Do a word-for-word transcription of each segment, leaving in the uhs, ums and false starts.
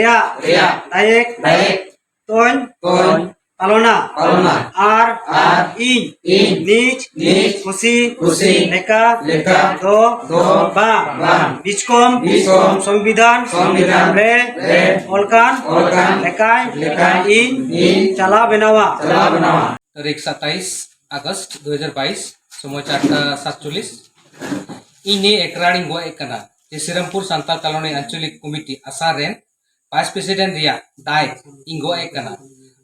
ᱨᱮᱭᱟᱜ ᱨᱮᱭᱟᱜ ᱫᱟᱭᱮᱠ ᱫᱟᱭᱮᱠ ᱛᱚᱧ ᱛᱚᱧ ᱯᱟᱞᱚᱱᱟ ᱯᱟᱞᱚᱱᱟ ᱟᱨ ᱟᱨ ᱤᱧ ᱤᱧ ᱱᱤᱡ ᱱᱤᱡ ᱠᱩᱥᱤ ᱠᱩᱥᱤ ᱞᱮᱠᱟ ᱞᱮᱠᱟ ᱫᱚ ᱫᱚ ᱵᱟᱝ ᱵᱟᱝ ᱵᱤᱪᱠᱚᱢ ᱵᱤᱪᱠᱚᱢ ᱥᱚᱝᱵᱤᱫᱷᱟᱱ ᱥᱚᱝᱵᱤᱫᱷᱟᱱ ᱨᱮ ᱨᱮ ᱚᱞᱠᱟᱱ ᱚᱞᱠᱟᱱ ᱞᱮᱠᱟᱭ ᱞᱮᱠᱟᱭ ᱤᱧ ᱤᱧ ᱪᱟᱞᱟᱣ ᱵᱮᱱᱟᱣᱟ᱾ ᱪᱟᱞᱟᱣ ᱵᱮᱱᱟᱣᱟ᱾ ᱛᱟᱹᱨᱤᱠᱷ ᱥᱟᱛᱟᱭᱤᱥ ᱟᱜᱚᱥᱴ ᱫᱩ ᱦᱟᱡᱟᱨ ᱵᱟᱭᱤᱥ, ᱥᱚᱢᱚᱭ ᱪᱟᱨᱴᱟ ᱥᱟᱛᱪᱚᱞᱞᱤᱥ᱾ ᱤᱧ ᱱᱤᱭᱟᱹ ᱮᱠᱨᱟᱲᱤᱧ ᱜᱚᱜ ᱮᱫ ᱠᱟᱱᱟ ᱡᱮ ᱥᱨᱤᱨᱟᱢᱯᱩᱨ ᱥᱟᱱᱛᱟᱲ ᱠᱟᱞᱚᱱᱤ ᱟᱧᱪᱚᱞᱤᱠ ᱠᱚᱢᱤᱴᱤ ᱟᱥᱟ ᱨᱮᱱ ᱵᱷᱟᱭᱤᱥ ᱯᱨᱮᱥᱤᱰᱮᱱᱴ ᱨᱮᱭᱟᱜ ᱫᱟᱭ ᱤᱧ ᱜᱚᱜ ᱮᱫ ᱠᱟᱱᱟ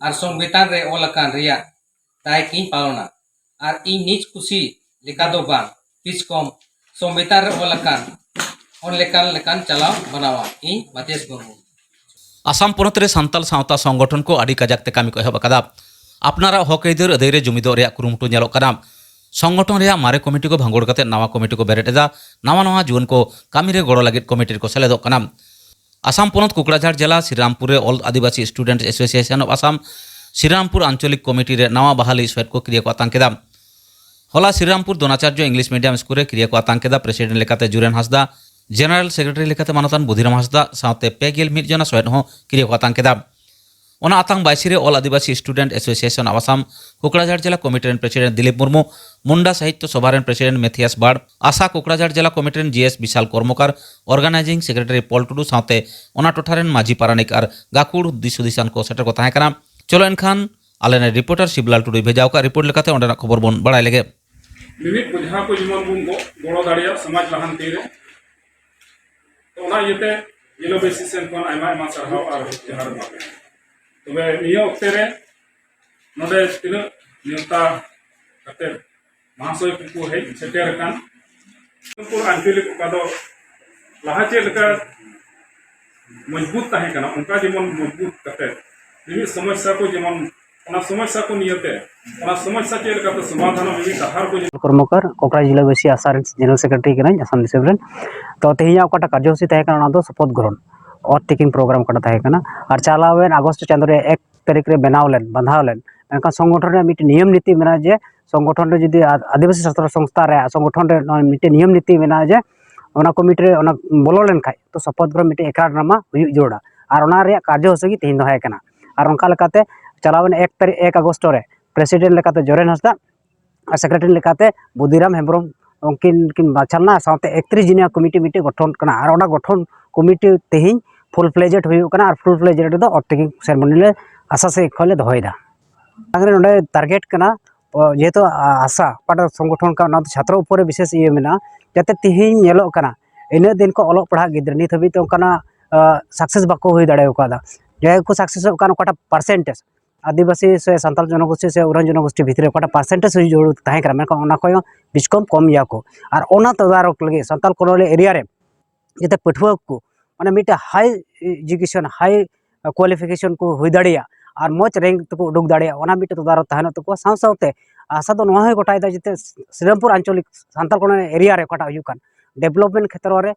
ᱟᱨ ᱥᱚᱝᱵᱤᱫᱷᱟᱱ ᱨᱮ ᱚᱞ ᱟᱠᱟᱱ ᱨᱮᱭᱟᱜ ᱫᱟᱭ ᱤᱧ ᱯᱟᱞᱚᱱᱟ ᱟᱨ ᱤᱧ ᱱᱤᱡ ᱠᱩᱥᱤ ᱞᱮᱠᱟ ᱫᱚ ᱵᱟᱝ, ᱵᱤᱪᱠᱚᱢ ᱥᱚᱝᱵᱤᱫᱷᱟᱱ ᱨᱮ ᱚᱞ ᱟᱠᱟᱱ ᱚᱱ ᱞᱮᱠᱟᱱ ᱞᱮᱠᱟᱱ ᱪᱟᱞᱟᱣ ᱵᱟᱱᱟᱣᱟ᱾ ᱤᱧ ᱢᱟᱪᱮᱥ ᱢᱩᱨᱢᱩ᱾ ᱟᱥᱟᱢ ᱯᱚᱱᱚᱛ ᱨᱮ ᱥᱟᱱᱛᱟᱞ ᱥᱟᱶᱛᱟ ᱥᱚᱝᱜᱚᱴᱷᱚᱱ ᱠᱚ ᱟᱹᱰᱤ ᱠᱟᱡᱟᱠ ᱛᱮ ᱠᱟᱹᱢᱤ ᱠᱚ ᱮᱦᱚᱵ ᱟᱠᱟᱫᱟ᱾ ᱟᱯᱱᱟᱨᱟᱜ ᱦᱚᱠ ᱟᱹᱭᱫᱟᱹᱨ ᱟᱹᱫᱟᱹᱭ ᱨᱮ ᱡᱩᱢᱤᱫᱚᱜ ᱨᱮᱭᱟᱜ ᱠᱩᱨᱩᱢᱩᱴᱩ ᱧᱮᱞᱚᱜ ᱠᱟᱱᱟ᱾ ᱥᱚᱝᱜᱚᱴᱷᱚᱱ ᱨᱮᱭᱟᱜ ᱢᱟᱨᱮ ᱠᱚᱢᱤᱴᱤ ᱠᱚ ᱵᱷᱟᱸᱜᱚᱲ ᱠᱟᱛᱮ ᱱᱟᱣᱟ ᱠᱚᱢᱤᱴᱤ ᱠᱚ ᱵᱮᱨᱮᱫ ᱮᱫᱟ᱾ ᱱᱟᱣᱟ ᱱᱟᱣᱟ ᱡᱩᱣᱟᱹᱱ ᱠᱚ ᱠᱟᱹᱢᱤ ᱨᱮ ᱜᱚᱲᱚ ᱞᱟᱹᱜᱤᱫ ᱠᱚᱢᱤᱴᱤ ᱨᱮᱠᱚ ᱥᱮᱞᱮᱫᱚᱜ ᱠᱟᱱᱟ᱾ ᱟᱥᱟᱢ ᱯᱚᱱᱚᱛ ᱠᱩᱠᱲᱟᱡᱷᱟᱲ ᱡᱮᱞᱟ ᱥᱨᱤᱨᱟᱢᱯᱩᱨ ᱨᱮ All Adivasi Students Association of Assam Srirampur ᱟᱧᱪᱚᱞᱤᱠ ᱠᱚᱢᱤᱴᱤ ᱨᱮ ᱱᱟᱣᱟ ᱵᱟᱦᱟᱞᱤ ᱥᱚᱦᱮᱫ ᱠᱚ ᱠᱤᱨᱭᱟᱹ ᱠᱚ ᱟᱛᱟᱝ ᱠᱮᱫᱟ᱾ ᱦᱚᱞᱟ ᱥᱨᱤᱨᱟᱢᱯᱩᱨ ᱫᱚᱱᱟᱪᱟᱨᱡᱚ ᱤᱝᱞᱤᱥ ᱢᱤᱰᱤᱭᱟᱢ ᱥᱠᱩᱞ ᱨᱮ ᱠᱤᱨᱭᱟᱹ ᱠᱚ ᱟᱛᱟᱝ ᱠᱮᱫᱟ᱾ ᱯᱨᱮᱥᱤᱰᱮᱱᱴ ᱞᱮᱠᱟᱛᱮ ᱡᱩᱨᱮᱱ ᱦᱟᱸᱥᱫᱟ, ᱡᱮᱱᱟᱨᱟᱞ ᱥᱮᱠᱨᱮᱴᱟᱨᱤ ᱞᱮᱠᱟᱛᱮ ᱢᱟᱱᱚᱛᱟᱱ ᱵᱩᱫᱷᱤᱨᱟᱢ ᱦᱟᱸᱥᱫᱟ ᱥᱟᱶᱛᱮ ᱯᱮ ᱜᱮᱞ ᱢᱤᱫ ᱡᱚᱱᱟ ᱥᱚᱦᱮᱫ ᱦᱚᱸ ᱠᱤᱨᱭᱟᱹ ᱠᱚ ᱟᱛᱟᱝ ᱠᱮᱫᱟ᱾ ᱚᱱᱟ ᱟᱛᱟᱝ ᱵᱟᱭᱥᱤ ᱨᱮ All Adivasi Student Association of Assam ᱠᱩᱠᱲᱟᱡᱷᱟᱲ ᱡᱮᱞᱟ ᱠᱚᱢᱤᱴᱤ ᱨᱮᱱ ᱯᱨᱮᱥᱤᱰᱮᱱᱴ ᱫᱤᱞᱤᱯ ᱢᱩᱨᱢᱩ, ᱢᱩᱱᱰᱟ ᱥᱟᱦᱤᱛᱭᱚ ᱥᱚᱵᱷᱟ ᱨᱮᱱ ᱯᱨᱮᱥᱤᱰᱮᱱᱴ ᱢᱮᱛᱷᱤᱭᱟᱥ ᱵᱟᱲ, ᱟᱥᱟ ᱠᱩᱠᱲᱟᱡᱷᱟᱲ ᱡᱮᱞᱟ ᱠᱚᱢᱤᱴᱤ ᱨᱮᱱ ᱡᱤ ᱮᱥ ᱵᱤᱥᱟᱞ ᱠᱚᱨᱢᱚᱠᱟᱨ, ᱚᱨᱜᱟᱱᱟᱭᱡᱤᱝ ᱥᱮᱠᱨᱮᱴᱟᱨᱤ ᱯᱚᱞ ᱴᱩᱰᱩ ᱥᱟᱶᱛᱮ ᱚᱱᱟ ᱴᱚᱴᱷᱟ ᱨᱮᱱ ᱢᱟᱹᱡᱷᱤ ᱯᱟᱨᱟᱱᱤᱠ ᱟᱨ ᱜᱟᱹᱠᱷᱩᱲ ᱫᱤᱥ ᱦᱩᱫᱤᱥᱟᱱ ᱠᱚ ᱥᱮᱴᱮᱨ ᱠᱚ ᱛᱟᱦᱮᱸ ᱠᱟᱱᱟ᱾ ᱪᱚᱞᱚ ᱮᱱᱠᱷᱟᱱ ᱟᱞᱮ ᱨᱮᱱ ᱨᱤᱯᱳᱨᱴᱟᱨ ᱥᱤᱵᱞᱟᱞ ᱴᱩᱰᱩᱭ ᱵᱷᱮᱡᱟ ᱟᱠᱟᱫ ᱨᱤᱯᱳᱨᱴ ᱞᱮᱠᱟᱛᱮ ᱚᱸᱰᱮᱱᱟᱜ ᱠᱷᱚᱵᱚᱨ ᱵᱚᱱ ᱵᱟᱲᱟᱭ ᱞᱮᱜᱮ᱾ ᱢᱤᱢᱤᱫ ᱵᱚᱭᱦᱟ ᱠᱚ ᱡᱮᱢᱚᱱ ᱵᱚᱱ ᱜᱚ-, ᱜᱚᱲᱚ ᱫᱟᱲᱮᱭᱟᱜ ᱥᱚᱢᱟᱡᱽ ᱞᱟᱦᱟᱱᱛᱤ ᱨᱮ᱾ ᱛᱚ, ᱚᱱᱟ ᱤᱭᱟᱹᱛᱮ ᱡᱮᱞᱳ ᱵᱮᱥᱤ ᱥᱮᱱ ᱠᱷᱚᱱ ᱟᱭᱢᱟ ᱟᱭᱢᱟ ᱥᱟᱨᱦᱟᱣ ᱟᱨ ᱡᱚᱦᱟᱨ ᱮᱢᱟ ᱯᱮ᱾ ᱛᱚᱵᱮ ᱱᱤᱭᱟᱹ ᱚᱠᱛᱮ ᱨᱮ ᱱᱚᱰᱮ ᱛᱤᱱᱟᱹᱜ ᱱᱮᱣᱛᱟ ᱠᱟᱛᱮ ᱢᱟᱦᱟᱥᱚᱭ ᱠᱚᱠᱚ ᱦᱮᱡ ᱥᱮᱴᱮᱨ ᱟᱠᱟᱱ, ᱩᱱᱠᱩ ᱟᱧᱪᱚᱞᱤᱠ ᱚᱠᱟ ᱫᱚ ᱞᱟᱦᱟ ᱪᱮᱫ ᱞᱮᱠᱟ ᱢᱚᱡᱽᱵᱩᱛ ᱛᱟᱦᱮᱸ ᱠᱟᱱᱟ, ᱚᱱᱠᱟ ᱡᱮᱢᱚᱱ ᱢᱚᱡᱽᱵᱩᱛ ᱠᱟᱛᱮ ᱢᱤᱢᱤᱫ ᱥᱚᱢᱚᱥᱥᱟ ᱠᱚ ᱡᱮᱢᱚᱱ ᱚᱱᱟ ᱥᱚᱢᱚᱥᱥᱟ ᱠᱚ ᱱᱤᱭᱟᱹᱛᱮ, ᱚᱱᱟ ᱥᱚᱢᱚᱥᱥᱟ ᱪᱮᱫ ᱞᱮᱠᱟᱛᱮ ᱥᱚᱢᱟᱫᱷᱟᱱᱚᱜ, ᱢᱤᱢᱤᱫ ᱰᱟᱦᱟᱨ ᱠᱚ ᱡᱮᱢᱚᱱ ᱠᱚᱨᱢᱚᱠᱟᱨ, ᱠᱚᱠᱲᱟ ᱡᱮᱞᱟ ᱵᱟᱹᱥᱤ ᱟᱥᱟ ᱨᱮᱱ ᱡᱮᱱᱟᱨᱮᱞ ᱥᱮᱠᱨᱮᱴᱟᱨᱤ ᱠᱟᱹᱱᱟᱹᱧ ᱟᱥᱟᱢ ᱫᱤᱥᱚᱢ ᱨᱮᱱ᱾ ᱛᱚ, ᱛᱮᱦᱮᱧᱟᱜ ᱚᱠᱟᱴᱟᱜ ᱠᱟᱨᱡᱚᱥᱩᱪᱤ ᱛᱟᱦᱮᱸ ᱠᱟᱱᱟ, ᱚᱱᱟ ᱫᱚ ᱥᱚᱯᱚᱛ ᱜᱨᱚᱦᱚᱱ, oath taking program ᱚᱠᱟᱴᱟᱜ ᱛᱟᱦᱮᱸ ᱠᱟᱱᱟ᱾ ᱟᱨ ᱪᱟᱞᱟᱣᱮᱱ ᱟᱜᱚᱥᱴ ᱪᱟᱸᱫᱳ ᱨᱮ ᱮᱠ ᱛᱟᱹᱨᱤᱠᱷ ᱨᱮ ᱵᱮᱱᱟᱣ ᱞᱮᱱ, ᱵᱟᱸᱫᱷᱟᱣ ᱞᱮᱱ, ᱢᱮᱱᱠᱷᱟᱱ ᱥᱚᱝᱜᱚᱴᱷᱚᱱ ᱨᱮ ᱢᱤᱫᱴᱮᱱ ᱱᱤᱭᱚᱢ ᱱᱤᱛᱤ ᱢᱮᱱᱟᱜᱼᱟ ᱡᱮ ᱥᱚᱝᱜᱚᱴᱷᱚᱱ ᱨᱮ ᱡᱩᱫᱤ ᱟ-, ᱟᱹᱫᱤᱵᱟᱹᱥᱤ ᱥᱟᱥᱛᱨᱚ ᱥᱚᱝᱥᱛᱷᱟ ᱨᱮ ᱥᱚᱝᱜᱚᱴᱷᱚᱱ ᱨᱮ ᱱᱚᱣᱟ ᱢᱤᱫᱴᱮᱱ ᱱᱤᱭᱚᱢ ᱱᱤᱛᱤ ᱢᱮᱱᱟᱜᱼᱟ ᱡᱮ ᱚᱱᱟ ᱠᱚᱢᱤᱴᱤ ᱨᱮ ᱚᱱᱟ ᱵᱚᱞᱚ ᱞᱮᱱᱠᱷᱟᱡ ᱛᱚ ᱥᱚᱯᱚᱛ ᱜᱨᱚᱦᱚᱱ ᱢᱤᱫᱴᱮᱱ ᱮᱠᱨᱟᱨᱱᱟᱢᱟ ᱦᱩᱭᱩᱜ ᱡᱟᱹᱨᱩᱲᱟ᱾ ᱟᱨ ᱚᱱᱟ ᱨᱮᱭᱟᱜ ᱠᱟᱨᱡᱚᱥᱩᱪᱤ ᱜᱮ ᱛᱮᱦᱮᱧ ᱫᱚᱦᱚ ᱟᱠᱟᱱᱟ᱾ ᱟᱨ ᱚᱱᱠᱟ ᱞᱮᱠᱟᱛᱮ ᱪᱟᱞᱟᱣᱮᱱ ᱮᱠ ᱛᱟᱹᱨᱤᱠᱷ, ᱮᱠ ᱟᱜᱚᱥᱴ ᱨᱮ president ᱞᱮᱠᱟᱛᱮ ᱡᱚᱨᱮᱱ ᱦᱟᱸᱥᱫᱟ ᱟᱨ secretary ᱞᱮᱠᱟᱛᱮ ᱵᱩᱫᱤᱨᱟᱢ ᱦᱮᱢᱵᱨᱚᱢ, ᱩᱱᱠᱤᱱ ᱠᱤᱱ ᱵᱟᱪᱷᱟᱣ ᱞᱮᱱᱟ᱾ ᱥᱟᱶᱛᱮ ᱮᱠᱛᱨᱤᱥ ᱡᱚᱱᱤᱭᱟ committee ᱢᱤᱫᱴᱮᱱ ᱜᱚᱴᱷᱚᱱ ᱠᱟᱱᱟ, ᱟᱨ ᱚᱱᱟ ᱜᱚᱴᱷᱚᱱ committee ᱛᱮᱦᱮᱧ full fledged ᱦᱩᱭᱩᱜ ᱠᱟᱱᱟ᱾ ᱟᱨ full fledged ᱨᱮᱫᱚ oath taking ceremony ᱞᱮ ᱟᱥᱟ ᱥᱮᱫ ᱠᱷᱚᱱ ᱞᱮ ᱫᱚᱦᱚᱭᱮᱫᱟ᱾ ᱛᱟᱦᱞᱮ ᱱᱚᱰᱮ target ᱠᱟᱱᱟ, ᱚ, ᱡᱮᱦᱮᱛᱩ ᱟ-, ᱟᱥᱟ ᱚᱠᱟᱴᱟᱜ ᱥᱚᱝᱜᱚᱴᱷᱚᱱ ᱠᱟᱱᱟ, ᱚᱱᱟ ᱫᱚ ᱪᱷᱟᱛᱨᱚ ᱩᱯᱚᱨ ᱨᱮ ᱵᱤᱥᱮᱥ ᱤᱭᱟᱹ ᱢᱮᱱᱟᱜᱼᱟ᱾ ᱡᱟᱛᱮ ᱛᱮᱦᱮᱧ ᱧᱮᱞᱚᱜ ᱠᱟᱱᱟ, ᱤᱱᱟᱹᱜ ᱫᱤᱱ ᱠᱚ ᱚᱞᱚᱜ ᱯᱟᱲᱦᱟᱜ ᱜᱤᱫᱽᱨᱟᱹ ᱱᱤᱛ ᱦᱟᱹᱵᱤᱡ ᱛᱮ ᱚᱱᱠᱟᱱᱟᱜ, ᱟ, success ᱵᱟᱠᱚ ᱦᱩᱭ ᱫᱟᱲᱮ ᱟᱠᱟᱫᱟ᱾ ᱡᱟᱦᱟᱸᱭ ᱠᱚ successᱚᱜ ᱠᱟᱱ, ᱚᱠᱟᱴᱟᱜ percentage ᱟᱹᱫᱤᱵᱟᱹᱥᱤ ᱥᱮ ᱥᱟᱱᱛᱟᱲ ᱡᱚᱱᱚᱜᱳᱥᱴᱤ ᱥᱮ ᱩᱨᱟᱝ ᱡᱚᱱᱚᱜᱳᱥᱴᱤ ᱵᱷᱤᱛᱨᱤ ᱨᱮ ᱚᱠᱟᱴᱟᱜ percentage ᱦᱩᱭ ᱡᱟᱹᱨᱩᱲ ᱛᱟᱦᱮᱸ ᱠᱟᱱᱟ, ᱢᱮᱱᱠᱷᱟᱱ ᱚᱱᱟ ᱠᱷᱚᱱ ᱦᱚᱸ ᱵᱤᱥᱠᱚᱢ ᱠᱚᱢ ᱜᱮᱭᱟ ᱠᱚ᱾ ᱟᱨ ᱚᱱᱟ ᱛᱚᱫᱟᱨᱚᱠ ᱞᱟᱹᱜᱤᱫ ᱥᱟᱱᱛᱟᱲ colony area ᱨᱮ ᱡᱟᱛᱮ ᱯᱟᱹᱴᱷᱩᱣᱟᱹ ᱠᱚ, ᱢᱟᱱᱮ, ᱢᱤᱫᱴᱮᱱ high education, high qualification ᱠᱚ ᱦᱩᱭ ᱫᱟᱲᱮᱭᱟᱜ ᱟᱨ ᱢᱚᱡᱽ rank ᱛᱮᱠᱚ ᱩᱰᱩᱠ ᱫᱟᱲᱮᱭᱟᱜ, ᱚᱱᱟ ᱢᱤᱫᱴᱮᱱ ᱛᱚᱫᱟᱨᱚᱠ ᱛᱟᱦᱮᱱᱚᱜ ᱛᱟᱠᱚᱣᱟ᱾ ᱥᱟᱶ ᱥᱟᱶᱛᱮ ᱟᱥᱟ ᱫᱚ ᱱᱚᱣᱟ ᱦᱚᱸᱭ ᱜᱚᱴᱟᱭᱮᱫᱟ, ᱡᱟᱛᱮ ᱥᱨᱤᱨᱟᱢᱯᱩᱨ ᱟᱧᱪᱚᱞᱤᱠ ᱥᱟᱱᱛᱟᱲ colony area ᱨᱮ ᱚᱠᱟᱴᱟᱜ ᱦᱩᱭᱩᱜ ᱠᱟᱱ development ᱠᱷᱮᱛᱨᱚ ᱨᱮ,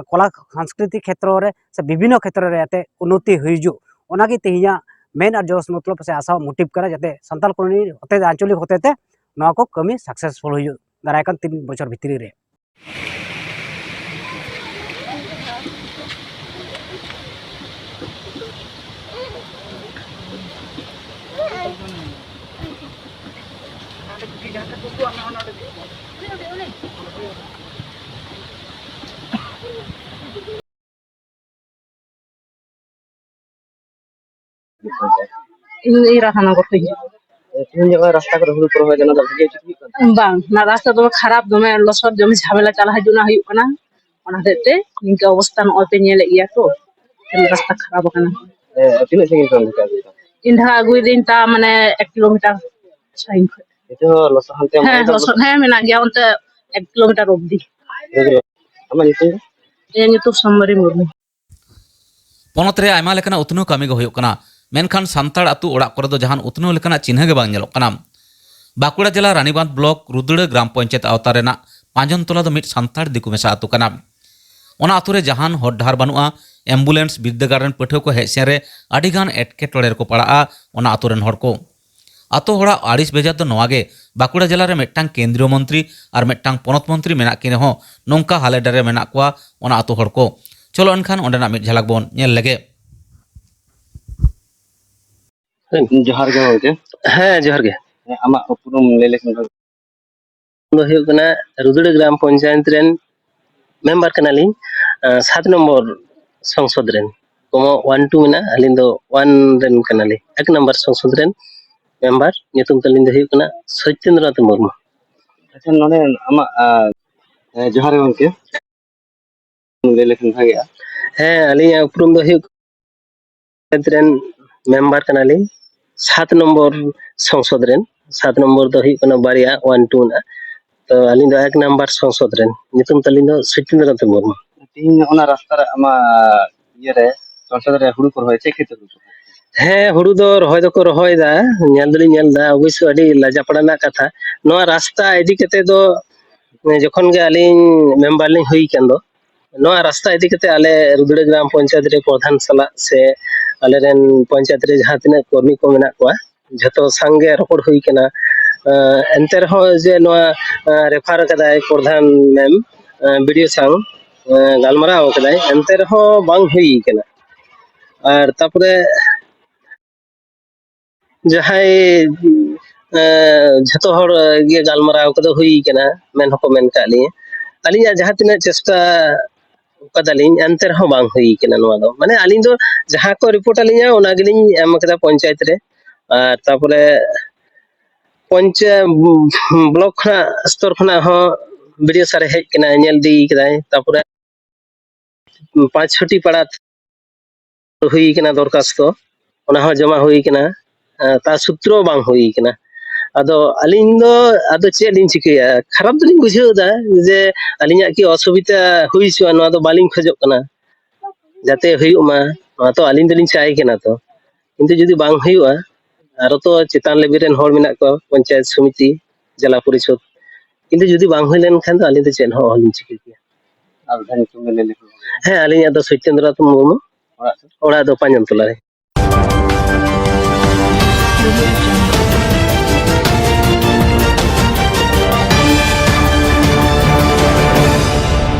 ᱠᱚᱞᱟ ᱥᱚᱝᱥᱠᱨᱤᱛᱤ ᱠᱷᱮᱛᱨᱚ ᱨᱮ ᱥᱮ ᱵᱤᱵᱷᱤᱱᱱᱚ ᱠᱷᱮᱛᱨᱚ ᱨᱮ ᱡᱟᱛᱮ ᱩᱱᱱᱚᱛᱤ ᱦᱩᱭ ᱦᱤᱡᱩᱜ, ᱚᱱᱟᱜᱮ ᱛᱮᱦᱮᱧᱟᱜ main ᱟᱨ ᱡᱚᱥ ᱢᱚᱛᱞᱚᱵ ᱥᱮ ᱟᱥᱟ motive ᱠᱟᱱᱟ, ᱡᱟᱛᱮ ᱥᱟᱱᱛᱟᱲ colony ᱦᱚᱛᱮᱛᱮ, ᱟᱧᱪᱚᱞᱤᱠ ᱦᱚᱛᱮᱛᱮ ᱱᱚᱣᱟ ᱠᱚ ᱠᱟᱹᱢᱤ successful ᱦᱩᱭᱩᱜ ᱫᱟᱨᱟᱭ ᱠᱟᱱ ᱛᱤᱱ ᱵᱚᱪᱷᱚᱨ ᱵᱷᱤᱛᱨᱤ ᱨᱮ᱾ ᱤᱧ ᱨᱟᱫᱷᱟᱱᱚᱜᱚᱨ ᱠᱷᱚᱱ᱾ ᱛᱮᱦᱮᱧ ᱱᱚᱜᱼᱚᱭ ᱨᱟᱥᱛᱟ ᱠᱚᱨᱮ ᱦᱩᱲᱩ ᱠᱚ ᱨᱚᱦᱚᱭ ᱠᱟᱱᱟ, ᱚᱱᱟ ᱫᱚ ᱵᱷᱟᱜᱮ ᱦᱩᱭᱩᱜ ᱠᱟᱱᱟ? ᱵᱟᱝ, ᱚᱱᱟ ᱨᱟᱥᱛᱟ ᱫᱚ ᱠᱷᱟᱨᱟᱯ, ᱫᱚᱢᱮ ᱞᱚᱥᱚᱫ, ᱫᱚᱢᱮ ᱡᱷᱟᱢᱮᱞᱟ, ᱪᱟᱞᱟᱜ ᱦᱤᱡᱩᱜ ᱨᱮᱱᱟᱜ ᱦᱩᱭᱩᱜ ᱠᱟᱱᱟ᱾ ᱚᱱᱟ ᱦᱚᱛᱮᱡ ᱛᱮ ᱱᱤᱝᱠᱟᱹ ᱚᱵᱚᱥᱛᱟ ᱱᱚᱜᱼᱚᱭ ᱯᱮ ᱧᱮᱞᱮᱫ ᱜᱮᱭᱟ ᱛᱚ, ᱨᱟᱥᱛᱟ ᱠᱷᱟᱨᱟᱯ ᱟᱠᱟᱱᱟ᱾ ᱦᱮᱸ, ᱛᱤᱱᱟᱹᱜ ᱥᱟᱺᱜᱤᱧ ᱠᱷᱚᱱ ᱯᱮ ᱟᱹᱜᱩᱭᱮᱫᱟ? ᱤᱧ ᱫᱷᱟᱨᱟ ᱟᱹᱜᱩᱭᱮᱫᱟᱹᱧ ᱛᱟ ᱢᱟᱱᱮ ᱮᱠ ᱠᱤᱞᱳᱢᱤᱴᱟᱨ ᱥᱟᱺᱜᱤᱧ ᱠᱷᱚᱱ᱾ ᱱᱤᱛᱚᱜ ᱦᱚᱸ ᱞᱚᱥᱚᱫ ᱦᱟᱱᱛᱮ ᱦᱮᱸ, ᱢᱟᱭᱫᱟ ᱞᱚᱥᱚᱫ, ᱦᱮᱸ, ᱢᱮᱱᱟᱜ ᱜᱮᱭᱟ ᱚᱱᱛᱮ ᱮᱠ ᱠᱤᱞᱳᱢᱤᱴᱟᱨ ᱚᱵᱫᱤ᱾ ᱟᱢᱟᱜ ᱧᱩᱛᱩᱢ ᱫᱚ? ᱤᱧᱟᱹᱜ ᱧᱩᱛᱩᱢ ᱥᱳᱢᱵᱟᱨᱤ ᱢᱩᱨᱢᱩ᱾ ᱯᱚᱱᱚᱛ ᱨᱮ ᱟᱭᱢᱟ ᱞᱮᱠᱟᱱᱟᱜ ᱩᱛᱱᱟᱹᱣ ᱠᱟᱹᱢᱤ ᱜᱮ ᱦᱩᱭᱩᱜ ᱠᱟᱱᱟ, ᱢᱮᱱᱠᱷᱟᱱ ᱥᱟᱱᱛᱟᱲ ᱟᱹᱛᱩ ᱚᱲᱟᱜ ᱠᱚᱨᱮ ᱫᱚ ᱡᱟᱦᱟᱱ ᱩᱛᱱᱟᱹᱣ ᱞᱮᱠᱟᱱᱟᱜ ᱪᱤᱱᱦᱟᱹ ᱜᱮ ᱵᱟᱝ ᱧᱮᱞᱚᱜ ᱠᱟᱱᱟ᱾ ᱵᱟᱸᱠᱩᱲᱟ ᱡᱮᱞᱟ ᱨᱟᱱᱤᱵᱟᱸᱫᱷ ᱵᱞᱚᱠ ᱨᱩᱫᱽᱲᱟᱹ ᱜᱨᱟᱢ ᱯᱚᱧᱪᱟᱭᱮᱛ ᱟᱣᱛᱟ ᱨᱮᱱᱟᱜ ᱯᱟᱸᱡᱚᱱᱛᱚᱞᱟ ᱫᱚ ᱢᱤᱫ ᱥᱟᱱᱛᱟᱲ ᱫᱤᱠᱩ ᱢᱮᱥᱟ ᱟᱹᱛᱩ ᱠᱟᱱᱟ᱾ ᱚᱱᱟ ᱟᱹᱛᱩ ᱨᱮ ᱡᱟᱦᱟᱱ ᱦᱚᱨ ᱰᱟᱦᱟᱨ ᱵᱟᱹᱱᱩᱜᱼᱟ, ambulance, ᱵᱤᱨᱫᱟᱹᱜᱟᱲ ᱨᱮᱱ ᱯᱟᱹᱴᱷᱩᱣᱟᱹ ᱠᱚ ᱦᱮᱡ ᱥᱮᱱ ᱨᱮ ᱟᱹᱰᱤᱜᱟᱱ ᱮᱴᱠᱮᱴᱚᱬᱮ ᱨᱮᱠᱚ ᱯᱟᱲᱟᱜᱼᱟ ᱚᱱᱟ ᱟᱹᱛᱩ ᱨᱮᱱ ᱦᱚᱲ ᱠᱚ᱾ ᱟᱛᱳ ᱦᱚᱲᱟᱜ ᱟᱹᱲᱤᱥ ᱵᱮᱡᱟᱨ ᱫᱚ ᱱᱚᱣᱟ ᱜᱮ, ᱵᱟᱸᱠᱩᱲᱟ ᱡᱮᱞᱟ ᱨᱮ ᱢᱤᱫᱴᱟᱝ ᱠᱮᱱᱫᱨᱤᱭᱚ ᱢᱚᱱᱛᱨᱤ ᱟᱨ ᱢᱤᱫᱴᱟᱝ ᱯᱚᱱᱚᱛ ᱢᱚᱱᱛᱨᱤ ᱢᱮᱱᱟᱜ ᱠᱤᱱ ᱨᱮᱦᱚᱸ ᱱᱚᱝᱠᱟ ᱦᱟᱞᱮ ᱰᱟᱞᱮ ᱢᱮᱱᱟᱜ ᱠᱚᱣᱟ ᱚᱱᱟ ᱟᱛᱳ ᱦᱚᱲ ᱠᱚ᱾ ᱪᱚᱞᱚ ᱮᱱᱠᱷᱟᱱ ᱚᱸᱰᱮᱱᱟᱜ ᱢᱤᱫ ᱡᱷᱟᱞᱟᱠ ᱵᱚᱱ ᱧᱮᱞ ᱞᱮᱜᱮ᱾ ᱡᱚᱦᱟᱨ ᱜᱮ ᱜᱚᱝᱠᱮ᱾ ᱦᱮᱸ, ᱡᱚᱦᱟᱨ ᱜᱮ᱾ ᱦᱮᱸ, ᱟᱢᱟᱜ ᱩᱯᱨᱩᱢ ᱞᱟᱹᱭ ᱞᱮᱠᱷᱟᱱ ᱵᱷᱟᱜᱮ᱾ ᱫᱚ ᱦᱩᱭᱩᱜ ᱠᱟᱱᱟ, ᱨᱩᱫᱽᱲᱟᱹ ᱜᱨᱟᱢ ᱯᱚᱧᱪᱟᱭᱮᱛ ᱨᱮᱱ ᱢᱮᱢᱵᱟᱨ ᱠᱟᱱᱟᱞᱤᱧ, ᱟᱸ, ᱥᱟᱛ ᱱᱚᱢᱵᱚᱨ ᱥᱚᱝᱥᱚᱫᱽ ᱨᱮᱱ᱾ ᱠᱚᱢᱚ ᱚᱣᱟᱱ ᱴᱩ ᱢᱮᱱᱟᱜᱼᱟ, ᱟᱹᱞᱤᱧ ᱫᱚ ᱚᱣᱟᱱ ᱨᱮᱱ ᱠᱟᱱᱟᱞᱤᱧ, ᱮᱠ ᱱᱟᱢᱵᱟᱨ ᱥᱚᱝᱥᱚᱫᱽ ᱨᱮᱱ ᱢᱮᱢᱵᱟᱨ᱾ ᱧᱩᱛᱩᱢ ᱛᱟᱹᱞᱤᱧ ᱫᱚ ᱦᱩᱭᱩᱜ ᱠᱟᱱᱟ ᱥᱚᱛᱭᱮᱱᱫᱨᱚᱱᱟᱛᱷ ᱢᱩᱨᱢᱩ᱾ ᱟᱪᱪᱷᱟ, ᱱᱚᱰᱮ ᱟᱢᱟᱜ, ᱟᱸ, ᱦᱮᱸ, ᱡᱚᱦᱟᱨ ᱜᱮ ᱜᱚᱝᱠᱮ᱾ ᱞᱟᱹᱭ ᱞᱮᱠᱷᱟᱱ ᱵᱷᱟᱜᱮᱜᱼᱟ᱾ ᱦᱮᱸ, ᱟᱹᱞᱤᱧᱟᱜ ᱩᱯᱨᱩᱢ ᱫᱚ ᱦᱩᱭᱩᱜ ᱯᱚᱧᱪᱟᱭᱮᱛ ᱨᱮᱱ ᱢᱮᱢᱵᱟᱨ ᱠᱟᱱᱟᱞᱤᱧ, ᱥᱟᱛ ᱱᱚᱢᱵᱚᱨ ᱥᱚᱝᱥᱚᱫᱽ ᱨᱮᱱ᱾ ᱥᱟᱛ ᱱᱚᱢᱵᱚᱨ ᱫᱚ ᱦᱩᱭᱩᱜ ᱠᱟᱱᱟ ᱵᱟᱨᱭᱟ, ᱚᱣᱟᱱ ᱴᱩ ᱢᱮᱱᱟᱜᱼᱟ᱾ ᱛᱚ, ᱟᱹᱞᱤᱧ ᱫᱚ ᱮᱠ ᱱᱟᱢᱵᱟᱨ ᱥᱚᱝᱥᱚᱫᱽ ᱨᱮᱱ᱾ ᱧᱩᱛᱩᱢ ᱛᱟᱹᱞᱤᱧ ᱫᱚ ᱥᱚᱛᱭᱮᱱᱫᱨᱚᱱᱟᱛᱷ ᱢᱩᱨᱢᱩ᱾ ᱛᱮᱦᱮᱧ ᱚᱱᱟ ᱨᱟᱥᱛᱟ ᱨᱮ ᱟᱢᱟᱜ ᱤᱭᱟᱹ ᱨᱮ, ᱥᱚᱝᱥᱚᱫᱽ ᱨᱮ ᱦᱩᱲᱩ ᱠᱚ ᱨᱚᱦᱚᱭ, ᱪᱮᱫ ᱠᱷᱟᱹᱛᱤᱨ ᱦᱩᱲᱩ ᱠᱚ ᱨᱚᱦᱚᱭ? ᱦᱮᱸ, ᱦᱩᱲᱩ ᱫᱚ ᱨᱚᱦᱚᱭ ᱫᱚᱠᱚ ᱨᱚᱦᱚᱭ ᱫᱟ, ᱧᱮᱞ ᱫᱚᱞᱤᱧ ᱧᱮᱞ ᱫᱟ᱾ ᱚᱵᱚᱥᱥᱚ ᱟᱹᱰᱤ ᱞᱟᱡᱟᱯᱟᱲᱟ ᱨᱮᱱᱟᱜ ᱠᱟᱛᱷᱟ᱾ ᱱᱚᱣᱟ ᱨᱟᱥᱛᱟ ᱤᱫᱤ ᱠᱟᱛᱮ ᱫᱚ, ᱡᱚᱠᱷᱚᱱ ᱜᱮ ᱟᱹᱞᱤᱧ ᱢᱮᱢᱵᱟᱨ ᱞᱤᱧ ᱦᱩᱭ ᱠᱟᱱ ᱫᱚ, ᱱᱚᱣᱟ ᱨᱟᱥᱛᱟ ᱤᱫᱤ ᱠᱟᱛᱮ ᱟᱞᱮ ᱨᱩᱫᱽᱲᱟᱹ ᱜᱨᱟᱢ ᱯᱚᱧᱪᱟᱭᱮᱛ ᱨᱮ ᱯᱨᱚᱫᱷᱟᱱ ᱥᱟᱞᱟᱜ ᱥᱮ ᱟᱞᱮᱨᱮᱱ ᱯᱚᱧᱪᱟᱭᱮᱛ ᱨᱮ ᱡᱟᱦᱟᱸ ᱛᱤᱱᱟᱹᱜ ᱠᱚᱨᱢᱤ ᱠᱚ ᱢᱮᱱᱟᱜ ᱠᱚᱣᱟ, ᱡᱷᱚᱛᱚ ᱥᱟᱝᱜᱮ ᱨᱚᱯᱚᱲ ᱦᱩᱭ ᱠᱟᱱᱟ᱾ ᱮᱸ, ᱮᱱᱛᱮ ᱨᱮᱦᱚᱸ ᱡᱮ ᱱᱚᱣᱟ, ᱮᱸ, ᱨᱮᱯᱷᱟᱨ ᱠᱟᱫᱟᱭ ᱯᱨᱚᱫᱷᱟᱱ ᱢᱮᱢ, ᱮᱸ, ᱵᱤ ᱰᱤ ᱳ ᱥᱟᱝ, ᱮᱸ, ᱜᱟᱞᱢᱟᱨᱟᱣ ᱠᱟᱫᱟᱭ, ᱮᱱᱛᱮ ᱨᱮᱦᱚᱸ ᱵᱟᱝ ᱦᱩᱭ ᱠᱟᱱᱟ᱾ ᱟᱨ ᱛᱟᱯᱚᱨᱮ ᱡᱟᱦᱟᱸᱭ, ᱮᱸ, ᱡᱷᱚᱛᱚ ᱦᱚᱲ ᱜᱮ ᱜᱟᱞᱢᱟᱨᱟᱣ ᱠᱚᱫᱚ ᱦᱩᱭ ᱠᱟᱱᱟ, ᱢᱮᱱ ᱦᱚᱸᱠᱚ ᱢᱮᱱ ᱠᱟᱜ ᱞᱤᱧᱟ᱾ ᱟᱹᱞᱤᱧᱟᱜ ᱡᱟᱦᱟᱸ ᱛᱤᱱᱟᱹᱜ ᱪᱮᱥᱴᱟ ᱠᱟᱫᱟᱞᱤᱧ, ᱮᱱᱛᱮ ᱨᱮᱦᱚᱸ ᱵᱟᱝ ᱦᱩᱭ ᱠᱟᱱᱟ ᱱᱚᱣᱟ ᱫᱚ᱾ ᱢᱟᱱᱮ, ᱟᱹᱞᱤᱧ ᱫᱚ ᱡᱟᱦᱟᱸ ᱠᱚ ᱨᱤᱯᱳᱨᱴ ᱟᱹᱞᱤᱧᱟ, ᱚᱱᱟ ᱜᱮᱞᱤᱧ ᱮᱢ ᱠᱟᱫᱟ ᱯᱚᱧᱪᱟᱭᱮᱛ ᱨᱮ᱾ ᱟᱨ ᱛᱟᱯᱚᱨᱮ ᱯᱚᱧᱪᱟ-, ᱵᱞᱚᱠ ᱠᱷᱚᱱᱟᱜ, ᱥᱛᱚᱨ ᱠᱷᱚᱱᱟᱜ ᱦᱚᱸ ᱵᱤ ᱰᱤ ᱳ ᱥᱟᱨᱮ ᱦᱮᱡ ᱠᱟᱱᱟᱭ, ᱧᱮᱞ ᱤᱫᱤ ᱠᱟᱫᱟᱭ᱾ ᱛᱟᱯᱚᱨᱮ ᱯᱟᱸᱪ ᱪᱷᱚᱴᱤ ᱯᱟᱲᱟ ᱦᱩᱭ ᱠᱟᱱᱟ ᱫᱚᱨᱠᱷᱟᱥᱛᱚ, ᱚᱱᱟ ᱦᱚᱸ ᱡᱚᱢᱟ ᱦᱩᱭ ᱠᱟᱱᱟ, ᱮᱸ, ᱛᱟ ᱥᱩᱛᱨᱚ ᱵᱟᱝ ᱦᱩᱭ ᱠᱟᱱᱟ᱾ ᱟᱫᱚ ᱟᱹᱞᱤᱧ ᱫᱚ ᱟᱫᱚ ᱪᱮᱫ ᱞᱤᱧ ᱪᱤᱠᱟᱹᱭᱟ? ᱠᱷᱟᱨᱟᱯ ᱫᱚᱞᱤᱧ ᱵᱩᱡᱷᱟᱹᱣ ᱮᱫᱟ ᱡᱮ ᱟᱹᱞᱤᱧᱟᱜ ᱠᱤ ᱚᱥᱩᱵᱤᱫᱷᱟ ᱦᱩᱭ ᱦᱚᱪᱚᱜᱼᱟ, ᱱᱚᱣᱟ ᱫᱚ ᱵᱟᱹᱞᱤᱧ ᱠᱷᱚᱡᱚᱜ ᱠᱟᱱᱟ ᱡᱟᱛᱮ ᱦᱩᱭᱩᱜ ᱢᱟ, ᱱᱚᱣᱟ ᱛᱚ ᱟᱹᱞᱤᱧ ᱫᱚᱞᱤᱧ ᱪᱟᱭ ᱠᱟᱱᱟ ᱛᱚ᱾ ᱠᱤᱱᱛᱩ ᱡᱩᱫᱤ ᱵᱟᱝ ᱦᱩᱭᱩᱜᱼᱟ, ᱟᱨᱚ ᱛᱚ ᱪᱮᱛᱟᱱ ᱞᱮᱵᱮᱞ ᱨᱮᱱ ᱦᱚᱲ ᱢᱮᱱᱟᱜ ᱠᱚᱣᱟ, ᱯᱚᱧᱪᱟᱭᱮᱛ ᱥᱚᱢᱤᱛᱤ, ᱡᱮᱞᱟ ᱯᱚᱨᱤᱥᱚᱫ, ᱠᱤᱱᱛᱩ ᱡᱩᱫᱤ ᱵᱟᱝ ᱦᱩᱭ ᱞᱮᱱᱠᱷᱟᱱ ᱫᱚ ᱟᱹᱞᱤᱧ ᱫᱚ ᱪᱮᱫ ᱦᱚᱸ ᱚᱦᱚᱞᱤᱧ ᱪᱤᱠᱟᱹ ᱠᱮᱭᱟ᱾ ᱟᱨ ᱢᱤᱫ ᱫᱷᱟᱣ ᱧᱩᱛᱩᱢ ᱵᱮᱱ ᱞᱟᱹᱭ ᱞᱮᱠᱷᱟᱱ? ᱦᱮᱸ, ᱟᱹᱞᱤᱧᱟᱜ ᱫᱚ ᱥᱚᱛᱭᱮᱱᱫᱨᱚᱱᱟᱛᱷ ᱢᱩᱨᱢᱩ᱾ ᱚᱲᱟᱜ ᱫᱚ? ᱚᱲᱟᱜ ᱫᱚ ᱯᱟᱸᱡᱟᱢ ᱛᱚᱞᱟ ᱨᱮ᱾